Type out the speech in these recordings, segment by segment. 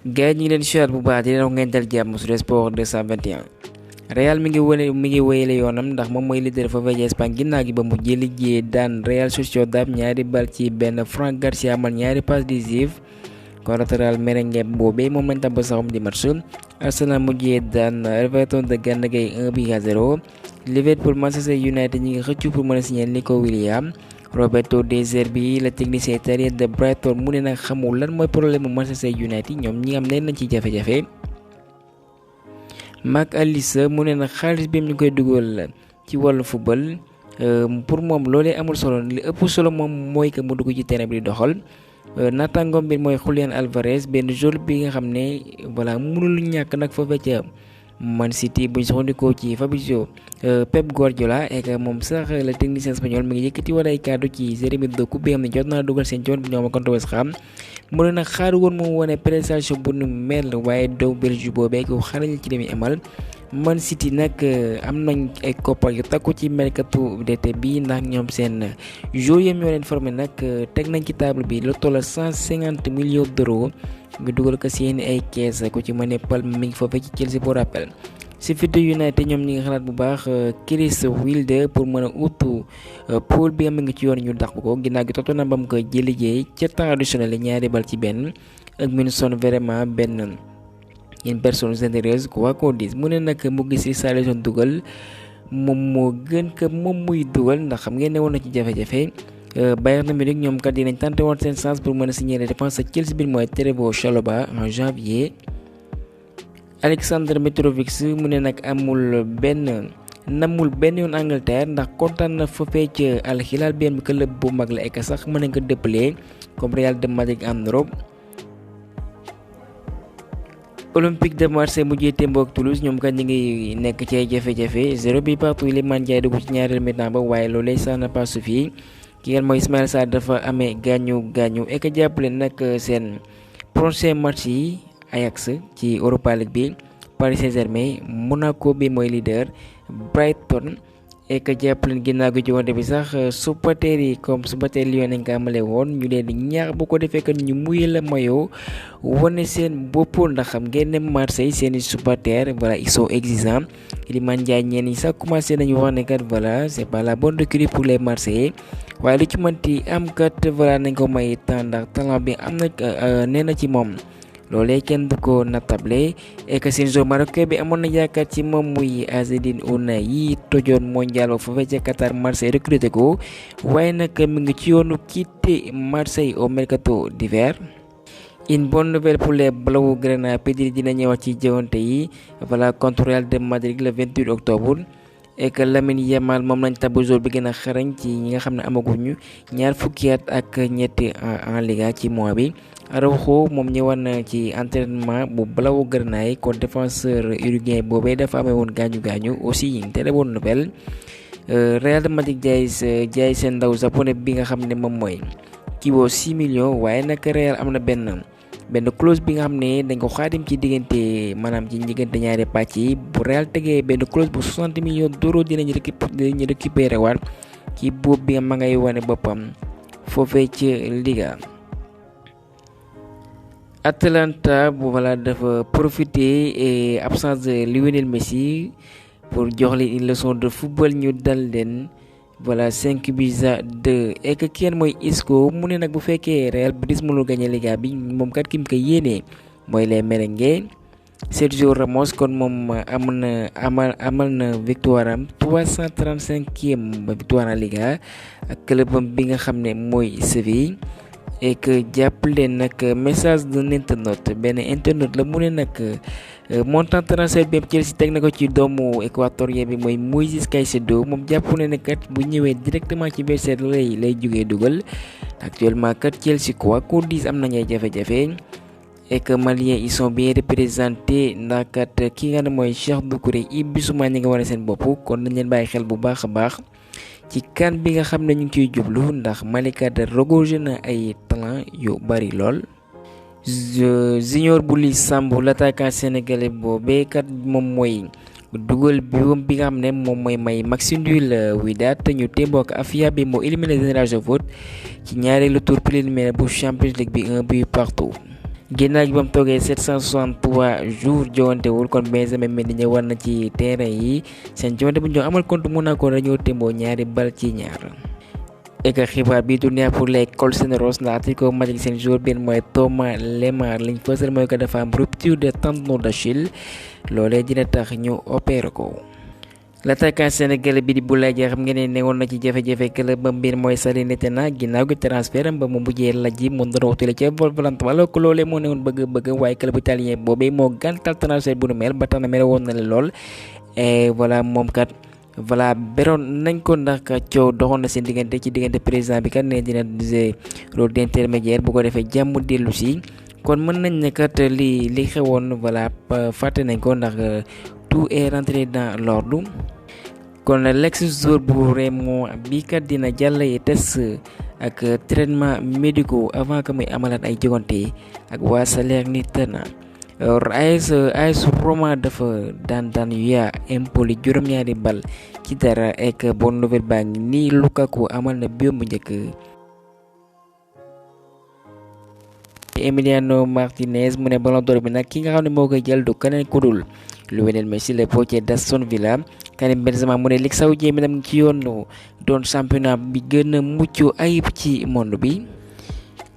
gars ñi ngi leen siwaat bu baax di leen wax ngeen dal jàmm sur Sport 221. Real mi ngi wéyale yoonam ndax moom mooy leader foofee ci Espagne ginnaaw gi ba mu jëli daan Real Sociedad ñaari bal ci benn. Franck Garcia amal ñaari passe décisive collatéral merengue boobee moom lañ tabb saxum di match. Arsenal mujjee daan Everton de Gana Gueye 1-0. Liverpool Manchester United ñi ngi xëccu pour mën a signer Nico Williams. Roberto De Zerbi le technicien italien de Brighton mu ne nag xamul lan mooy problème mu Manchester United ñoom ñi am nañ ci jafe-jafe. Mac Allister mu ne nag xaalis bi ñu koy dugal ci wàllu football pour moom loolee amul solo li ëpp solo moom mooy que mu dugg ci terrain bi di doxal. Naataangoom bi mooy Julián Alvarez benn joueur bi nga xam ne voilà mënul ñàkk nag foofee ca Man City buñ soxandikoo ci Fabrizio Pep Guardiola et que moom sax le technicien espagnol mi ngi yëkkati wala ay kàddu ci Jérémy Doku bi nga xam ne jot naa dugal seen coon bi ñoom contre West Ham mu ne nag xaaru woon moom wane prestation bu nu mel waaye doomu Belgique boobee ko xarañ ci li muy amal. Man City nag am nañ ay koppar yu takku ci mercato d'été bi ndax ñoom seen joueurs yi ñoo leen formé nag teg nañ ci table bi lu toll 150 millions d'euros nga dugal ko si ay kees ku ci mën a Palme mi ngi foofee ci Chelsea pour rappel. Sheffield United ñoom ñi nga xalaat bu baax Chris Wilder pour mën a utu Paul bi am ngi ci yoon ñu dàq ko ginnaaw gi Tottenham ba mu ko jëlijee ca temps additionnel ñaari bal ci benn ak Minson vraiment benn. une personne généreuse quoi qu'on dise mu ne nag mu gis Richarlison dugal moom moo gën que moom muy dugal ndax xam ngeen ne woon na ci jafe-jafe. Bayern Munich ñoom kat dinañ tenté woon seen chance pour mën a signer défense ak Chelsea bi mooy Trevoh Chalobah en janvier. Alexander Mitrovic mu ne nag namul benn yoon Angleterre ndax kontaan na foofee ca Al Hilal benn club bu mag la ek sax mën nañ ko dëppalee comme Real de Madrid en Europe. Olympique de Marseille mujjee témboo ak Toulouse ñoom kat ñi ngi nekk ci ay jafe-jafe 0 bi partout Iliman Ndiaye dugg ci ñaareelu mi-temps ba waaye loolee ça n'a pas suffi ki ngeen mooy Ismaïla Sarr dafa amee gaañu ek jàppale nag seen prochain match yi Ajax ci Europa League bi Paris Saint-Germain Monaco bi mooy leader Brighton ek jàppaleen ginnaaw gi ci wante bi sax supporters yi comme supporters Lyon nañ ko amale woon ñu leen di ñaax bu ko defee que ñu muyee la maillot wane seen bopp ndax xam ngeen ne Marseille seeni supporters voilà ils sont exigeants. Iliman Ndiaye ñenn ñi sax commencé nañu wax ne kat voilà c'est pas la bonne recrue pour les Marseillais waaye lu ci mënti am kat voilà nañ ko may temps ndax talent bi am na nee na ci moom. loolee kenn du ko natable et que seen joueur marocain bi amoon na yaakaar ci moom muy Azzedine Ounahi tojoon mondial ba foofee ca Qatar Marseille recruté ko waaye nag mi ngi ci yoonu quitter Marseille au mercato d'hiver. Une bonne nouvelle pour les Blaugrana Pedri dina ñëwaat ci jëwante yi voilà contre Real de Madrid le 28 octobre et que Lamine Yamal moom lañ tabb joueur bi gën a xarañ ci ñi nga xam ne amaguñu ñaar fukki at ak ñetti en Liga ci mois bi. Araujo moom ñëwaat na ci entraînement bu Blaugrana yi kon défenseur uruguayen boobee dafa amee woon gaañu aussi yi ngi très bonne nouvelle. Real de Madrid jaay seen ndaw japonais bi nga xam ne moom mooy kii boo 6 millions waaye nag Real am na benn clause bi nga xam ne dañ ko xaatim ci diggante maanaam ci diggante ñaari pàcc yi bu Real tegee benn clause bu 60 millions d'euros dinañu récupérer waat ci boobu bi nga ma ngay wane boppam foofee ci Liga. Atalanta voilà dafa profiter et absence de Lionel Messi pour jox leen une leçon de football ñu dal leen voilà 5-2 et que kenn mooy Isco mu ne nag bu fekkee Real Betis mënul gagné Liga bi moom kat ki mu koy yéenee mooy les merengue. Sergio Ramos kon moom amal na victoire am 335e victoire en Liga ak clubam bi nga xam ne mooy Séville. et que jàppale nag message d'un internaute benn internaute la mu ne nag montant transfert bi Chelsea teg na ko ci doomu équatorien bi mooy Moïse Caicedo moom jàpp ne ne kat bu ñëwee directement ci Barça lay jógee dugal actuellement kat Chelsea quoi qu'on dise am nañu ay jafe-jafe et que Maliens ils sont bien représentés ndax kat ki nga ne mooy Cheikh Doucouré Ibou Bissouma ñi nga wane seen bopp kon nañ leen bàyyi xel bu baax a baax. ci kan bi nga xam ne ñu ngi ciy jublu ndax Malika de regorge na ay talent yu bari lool. Junior Bouli Samb l'attaquant sénégalais boobee kat moom mooy dugal bi nga xam ne moom mooy may match nul Wydad te ñu témboo ak Afia bi moo éliminé Génération Foot ci ñaareelu tour préliminaire bu Champions League bi 1 but partout. ginnaaw gi ba mu toogee 763 jours jogantewul kon Benjamin Mendy ñëwaat na ci terrain yi seen jogante bu ñu amal contre Monaco dañoo témboo 2-2. et que xibaar bi du neex pour les colchoneros ndax Atlético Madrid seen joueur bi mooy Thomas Lemar liñ fësal mooy que dafa am rupture de tendon d'Achille loolee dina tax ñu opéré ko. l'attaquant sénégalais bi di Boulaye Dia xam ngeen ne newoon na ci jafe-jafe club ba mbir mooy Salernitana ginnaaw gi transfert am ba mu mujjee lajji mu doon wutale ca Wolverhampton alors que loolee moo newoon bëgg waaye club italien boobee moo gàntal transfert bu nu mel ba tax na mere woon na le lool et voilà moom kat. voilà beroon nañ ko ndax coow doxoon na seen diggante ci diggante président bi kat ne dina jouer rôle d'intermédiaire bu ko defee jàmm dellu si kon mën nañ ne kat li xewoon voilà fàtte nañ ko ndax tout est rentré dans l'ordre kon l'ex-joueur bu Raymond bi kat dina jàll ay test ak traitement médicaux avant que muy amalaat ay jogante ak waa Salernitana. AS Roma dafa daan yaa Empoli juróom-ñaari bal ci dara ek bonne nouvelle baa ngi nii Lukaku amal na biom bu njëkk. Emiliano Martinez mu ne Ballon d'Or bi nag ki nga xam ne moo koy jël du keneen ku dul Lionel Messi le portier d'Aston Villa. Karim Benzema mu ne Ligue saoudienne bi tam ci yoon doon championnat bi gën a mucc ayib ci monde bi.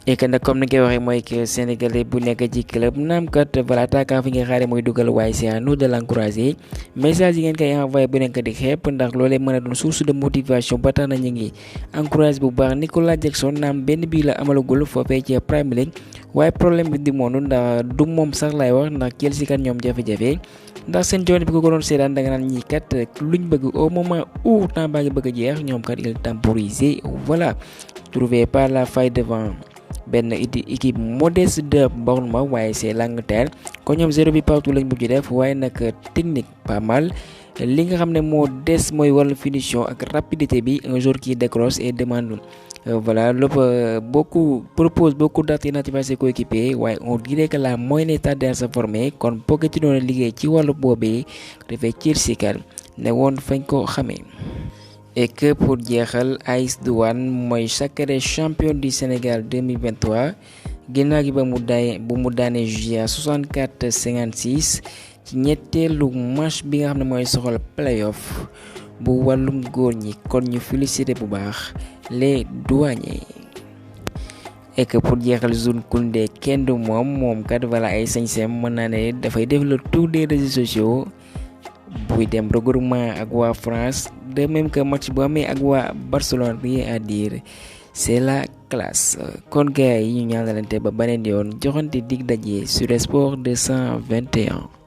et que nag comme ni nga koy waxee mooy que sénégalais bu nekk ci club naam kat voilà attaquant fi nga xaare mooy dugal waaye c'est à nous de l'encourager message yi ngeen koy envoyé bu nekk di xeeb ndax loolee mën a doon source de motivation ba tax na ñu ngi encouragé bu baax Nicolas Jackson naam benn bii la amalagul foofee ci Premier League waaye problème bi di moonu ndax du moom sax laay wax ndax Chelsea kat ñoom jafe-jafe ndax seen joone bi ko doon seetaan da nga naan ñii kat luñ bëgg au moment où temps baa ngi bëgg a jeex ñoom kat il temporisé voilà trouvé par la faille devant benn équipe modeste de Bournemouth waaye c'est l'Angleterre kon ñoom 0 but partout lañ mujj def waaye nag technique pas mal li nga xam ne moo des mooy wàllu finition ak rapidité bi un joueur qui décroche et demande voilà propose beaucoup d'alternatives à ses coéquipiers waaye on dirait que la moyenne tarde à se former kon Pochettino na liggéey ci wàllu boobee dafay Chelsea kan ne woon fañ ko xamee. et que pour jeexal AS Douanes mooy sacré champion du Sénégal 2023 ginnaaw gi bu mu daane Juillet 64-56 ci ñetteelu match bi nga xam ne mooy soxal playoff bu wàllum góor ñi kon ñu félicité bu baax les douaniers. et que pour jeexal Jules Koundé kenn du moom kat voilà ay sañ-sañ mën naa ne dafay def le tour des réseaux sociaux buy dem regroupement ak waa France de même que match bu amee ak waa Barcelone rien à dire c'est la classe kon gars yi ñu ñaanalante ba beneen yoon joxante dig daje sur Sport 221.